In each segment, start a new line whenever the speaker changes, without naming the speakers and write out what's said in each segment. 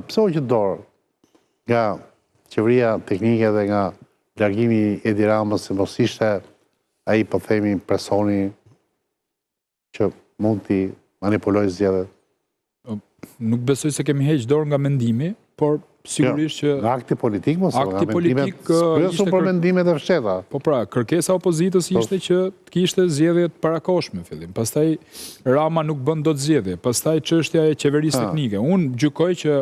pse hoqët dorë nga qeveria teknike dhe nga largimi i Edi Ramës se mos ishte ai po themi personi që mund t'i manipulojë zgjedhjet?
Nuk besoj se kemi heq dorë nga mendimi, por sigurisht
jo, që... Nga akti politik, mos akti nga politik ishte për mendimet e fshehta.
Po pra, kërkesa e opozitës po. ishte që të kishte zgjedhje të parakohshme në fillim. Pastaj Rama nuk bën dot zgjedhje. Pastaj çështja e qeverisë teknike. Unë gjykoj që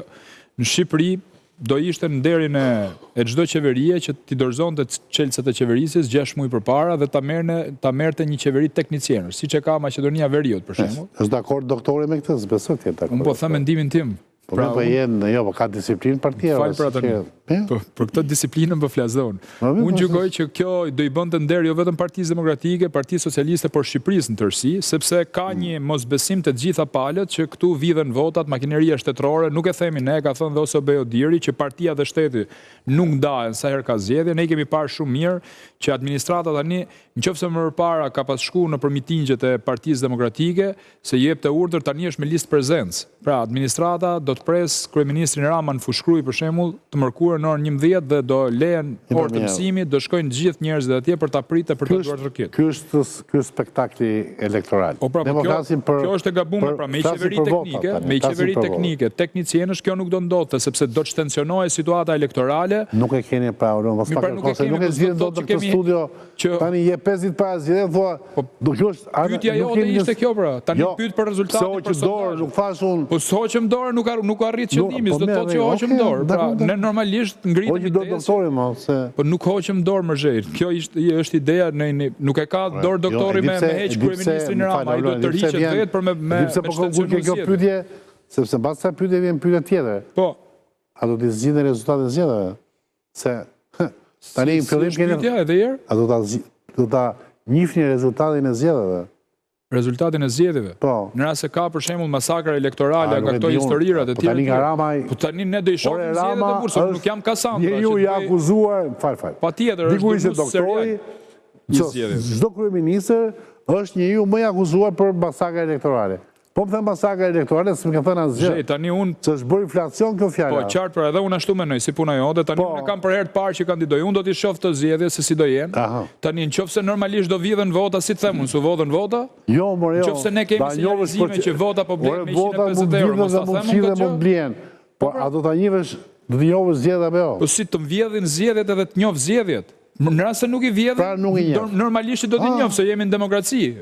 në Shqipëri do ishte në nderin e e çdo qeverie që t'i dorëzonte çelësat e qeverisjes 6 muaj përpara dhe ta merrne ta merrte një qeveri teknicienësh, siç e ka Maqedonia e Veriut për
shembull. Është dakord doktori me këtë? S'besoj të jetë dakord.
Unë po them mendimin tim.
Po pra, po jenë, jo, po ka disiplinë partia.
Fal për atë. Po, për këtë disiplinën po flas dhe unë. Po, unë po, gjykoj që kjo do i bënte nder jo vetëm Partisë Demokratike, Partisë Socialiste, por Shqipërisë në tërësi, sepse ka mm. një mosbesim te të gjitha palët që këtu vidhen votat, makineria shtetërore, nuk e themi ne, e ka thënë dhe OSBE-ODIHR-i që partia dhe shteti nuk ndahen sa herë ka zgjedhje. Ne i kemi parë shumë mirë që administrata tani, në qoftë se më përpara ka pas shku nëpër mitingjet e Partisë Demokratike, se i jepte urdhër, tani është me listë prezencë. Pra, administrata do të presë kryeministrin Rama në Fushë-Krujë, për shembull, të mërkurën në orën 11 dhe do lehen orë të mësimit, do shkojnë të gjithë njerëzit atje për ta pritë e për ta
duartrokit. Ky është ky është spektakli elektoral.
Po pra, po kjo, kjo është e gabuar, pra me qeveri teknike, me qeveri teknike, teknicienësh kjo nuk do ndodhte sepse do të shtensionohej situata elektorale.
Nuk e keni pra, mos pa kërkon, nuk e zgjidhim dot në këtë studio
Që
tani je 5 ditë para zgjedhjeve thua, po, do kjo
është pyetja jote ishte kjo pra. Tani jo, pyet për rezultatin
për dorë, nuk thash
unë. Po s'hoqëm dorë, nuk nuk u arrit po qëllimi, s'do të thotë që hoqëm dorë. Pra, ne normalisht ngritëm
ide. Po doktori
më se Po nuk hoqëm dorë më zhejt. Kjo ishte është ideja ne ne nuk e ka dorë jo, doktori me me heq kryeministrin Rama, ai do të tërhiqet vetë për me me
me po kjo kjo pyetje, sepse mbas kësaj pyetje vjen pyetja tjetër.
Po.
A do t'i zgjidhni rezultatin e zgjedhjeve? Se tani në fillim
keni pyetja edhe
një herë? A do ta do ta njihni rezultatin e zgjedhjeve?
Rezultatin e zgjedhjeve.
Po.
Në rast se ka për shembull masakra elektorale nga këto historirat e
po tjera. Po tani nga
Rama Po tani ne do i shohim zgjedhjet e burrë, se nuk jam Kasandra.
Njeriu i akuzuar, fal fal.
Patjetër,
është Dikur ishte doktori, i zgjedhjeve. Çdo kryeministër është njeriu më i akuzuar për masakra elektorale. Po më the masakra elektorale, s'më ke thënë asgjë.
Zhej, tani unë
Se është bërë inflacion kjo
fjala. Po, qartë, pra edhe unë ashtu mendoj, si puna jote, tani po. unë kam për herë të parë që kandidoj. Unë do t'i shoh këto zgjedhje se si do jenë.
Aha.
Tani në qoftë se normalisht do vidhen vota, si të them unë, s'u vodhën vota?
Jo, more jo.
Në qoftë se ne kemi sinjalizime që vota po blihet me 150 euro, mos ta them unë
këtë gjë. Blihen. Po, po pra. a do ta njihësh, do t'i njohësh zgjedhjet apo jo?
Po si të më vjedhin zgjedhjet edhe të njoh zgjedhjet? Në rast se nuk i vjedhin,
pra, nuk i
normalisht do t'i ah. njoh se jemi në demokraci.